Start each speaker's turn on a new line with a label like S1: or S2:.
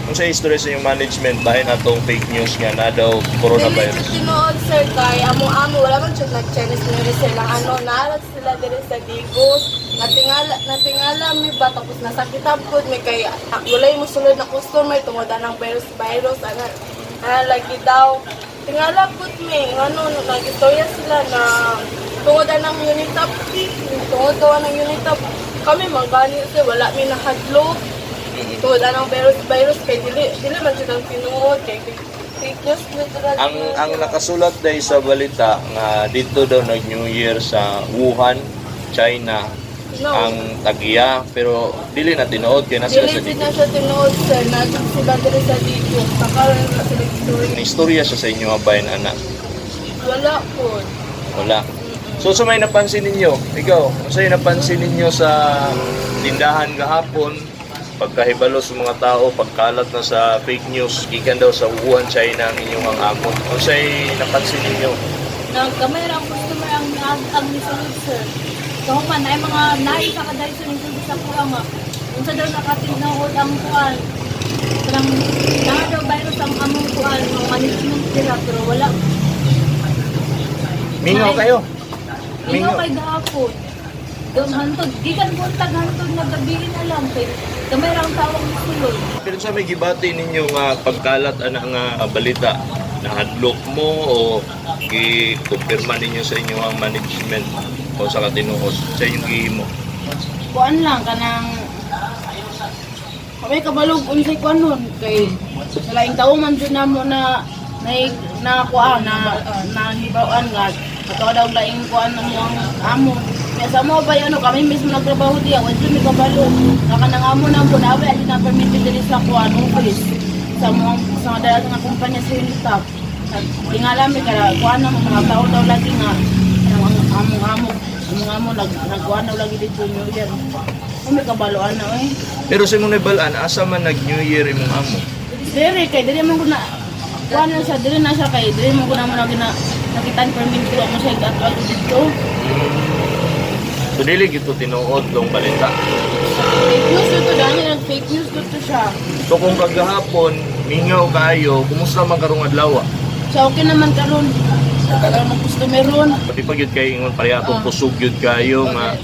S1: Unsa istorya sa inyong management bahin atong fake news nga na daw
S2: Dili
S1: coronavirus?
S2: jud tinuod, sir, kay amo-amo wala man jud nag Chinese New Year, sir, lang ano naarat sila diri sa Digos. Natingala natingala mi ba, tapos nasakitan pud mi kay walay mosulod na customer tungod anang virus virus ana ana lagi daw. Tingala pud mi ngano nagistorya sila na tungod anang Unitop, tungod daw anang Unitop. Kami man gani, sir, wala mi nahadlok tungod anang virus virus kay dili dili man jud ang tinuod kay fake news literal.
S1: Ang nakasulat day sa balita nga dito daw nag New Year sa Wuhan, China
S2: No.
S1: ang tagiya, pero dili na tinuod kay na sila
S2: Dili
S1: sa
S2: jud na
S1: Digos.
S2: siya tinuod, sir, na jud sila diri sa Digos. Sakaran na sila story.
S1: Ang istorya siya sa inyo bayan ana?
S2: Wala po.
S1: Wala. So sa may napansin ninyo, ikaw, unsay napansin ninyo sa tindahan gahapon pagkahibalo sa mga tao, pagkalat na sa fake news gikan daw sa Wuhan, China ang inyong ang amot? Unsay napansin ninyo?
S3: Nagkamay ra ang customer ang nisulod, sir. So man ay mga naay sa kaday sa nisulod sa kuha nga. Unsa daw nakatinawod ang kuan. Kanang naa daw virus ang among kuan ang management dira pero wala.
S1: Mingaw kayo.
S3: Ingaw
S1: Mingaw.
S3: kay gahapon. Doon hantod, gikan buntag hantod na gabi na lang kay gamay ra ang tawag nisulod.
S1: Pero sa may gibati ninyo nga pagkalat ana nga balita, nahadlok mo o gikumpirma ninyo sa inyong ang management o sa katinuos sa inyong gihimo?
S4: Kuan lang kanang kami kabalog unsay kuan nun kay sa laing tawo man jud namo na na na kuan na nahibaw-an nga ato daw laing kuan ng ang amo. Kaya sa mo ba ano kami mismo nagtrabaho diya, wa jud mi kabalo nga kanang amo na po na wa na permit diri sa kuan office sa mo sa dala sa nga kumpanya sa Unitap. Tingala mi kaya kuan na mga tao daw lagi nga ang among amo among amo nag nagkuan daw lagi dito New Year. Kami kabaloan na eh.
S1: Pero sa imong nahibalaan, asa man nag New Year imong amo?
S4: Diri kay diri man ko na kuan na siya, diri na siya kay diri man ko na mo na gina nakitan permit ko mo siya ato dito.
S1: So dili gito tinuod tong balita.
S4: Fake news to dani, nag fake news to siya.
S1: So kung kagahapon mingaw kayo, kumusta man karong adlaw?
S4: So okay naman karon. Karon mag customer ron.
S1: Pati pag yun kay ingon pareha atong kusog yun kayo nga